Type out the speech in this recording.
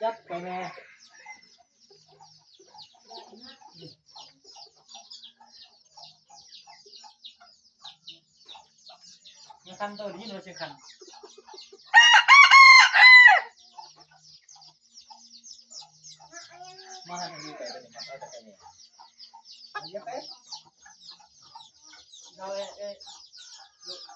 ຕັດໄປແມ່. ມັນຄັນໂຕ ໄດ້ຍິນວ່າສຽງຄັນ. ມາໃຫ້ມັນຢູ່ໄກກວ່ານີ້ ມັນເອົາແຕ່ໄກແນ່. ຢ່າໄປ ເອົາ ເອີ ເອີ.